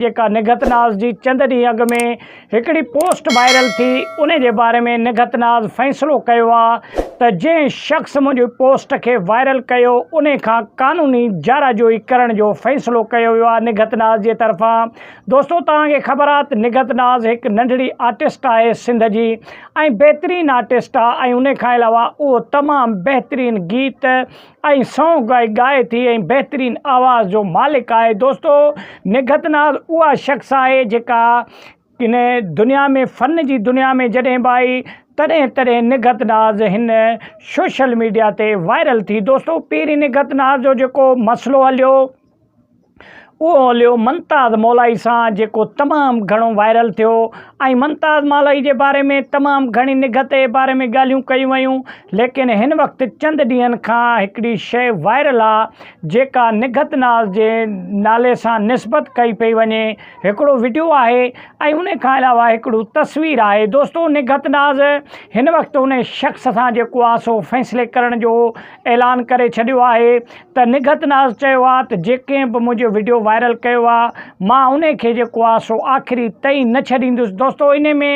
جيڪا نگهت ناز جي چند ڏينهن اڳ ۾ هڪڙي پوسٽ وائرل ٿي ان جي باري ۾ نگهت ناز فيصلو ڪيو آ ته جنهن شخص منهنجي پوسٽ کي وائرل ڪيو ان کان قانوني جاراجوئي ڪرڻ جو فيصلو ڪيو ويو آ نگهت ناز جي طرفان. دوستو توهان کي خبر آ ته نگهت ناز هڪ ننڍڙي آرٽسٽ آهي سنڌ جي ۽ بهترين آرٽسٽ آ ۽ ان کان علاوه اهو تمام بهترين گيت ۽ سونگ ڳائي ڳائي ٿي ۽ بهترين آواز جو مالڪ آهي دوستو نگهت ناز اها شخص آهي جيڪا ان دنيا ۾ فن جي دنيا ۾ جڏهن به آئي تڏهن تڏهن نگهت ناز هن سوشل ميڊيا تي وائرل ٿي دوستو پهرين نگهت ناز جو جيڪو مسئلو هليو اهو هليو ممتاز مولائي سان جيڪو تمام گهڻو وائرل ٿيو ۽ ممتاز مولائي جي باري ۾ تمام گهڻي نگهت جي باري ۾ ڳالهيون ڪيون ويون ليڪن هن وقت چند ڏينهن کان هڪڙي شيء وائرل آ جيڪا نگهت ناز جي نالي سان نسبت ڪئي پئي وڃي هڪڙو وڊيو آهي ۽ ان کان علاوه هڪڙو تصوير آهي دوستو نگهت ناز هن وقت ان شخص سان جيڪو آ سو فيصلي ڪرڻ جو اعلان ڪري ڇڏيو آهي ته نگهت ناز چيو آ ته جيڪنهن به منهنجو وڊيو وائرل ڪيو آ مان انهي کي جيڪو آ سو آخري تئين نه ڇڏيندس دوستو انهي ۾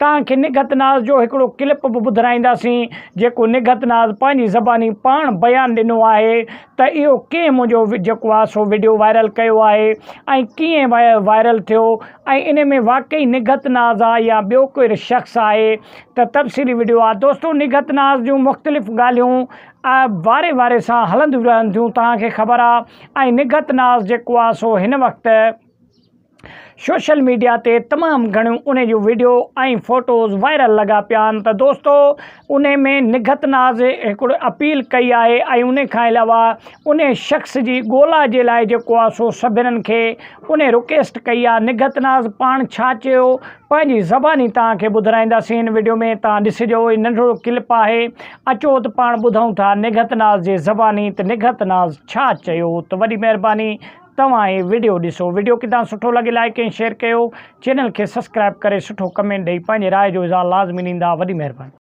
توهان کي نگهت ناز جو هڪڙو ڪلپ به ٻڌرائينداسين جيڪو نگهت ناز پنهنجي زباني پاڻ بيان ڏنو آهي ته اهو ڪنهن منهنجو جيڪو آ سو وڊيو وائرل ڪيو آهي ۽ ڪيئن وائرل ٿيو ۽ انهي ۾ واقعي نگهت ناز آ يا ٻيو ڪير شخص آهي ته تفصيلي وڊيو آ دوستو نگهت ناز جون مختلف ڳالهيون واري واري سان هلنديون رهن ٿيون توهان کي خبر آ ۽ نگهت ناز جيڪو آ سو هن وقت سوشل ميڊيا تي تمام گهڻيون ان جون وڊيو ۽ فوٽوز وائرل لڳا پيا آهن ته دوستو ان ۾ نگهت ناز هڪڙو اپيل ڪئي آهي ۽ ان کان علاوه ان شخص جي ڳولا جي لاء جيڪو آ سو سڀنن کي ان رڪويسٽ ڪئي آ نگهت ناز پاڻ ڇا چيو پنهنجي زباني توهان کي ٻڌرائينداسين هن وڊيو ۾ توهان ڏسجو هي ننڍڙو ڪلپ آهي اچو ته پاڻ ٻڌون ٿا نگهت ناز جي زباني ته نگهت ناز ڇا چيو ته وڏي مهرباني توهان هي وڊيو ڏسو وڊيو ڪٿان سٺو لڳي لائڪ ۽ شيئر ڪيو چينل کي سسڪرائب ڪري سٺو ڪمينٽ ڏئي پنهنجي راء جو اظهار لازمي ڏيندا وڏي مهرباني.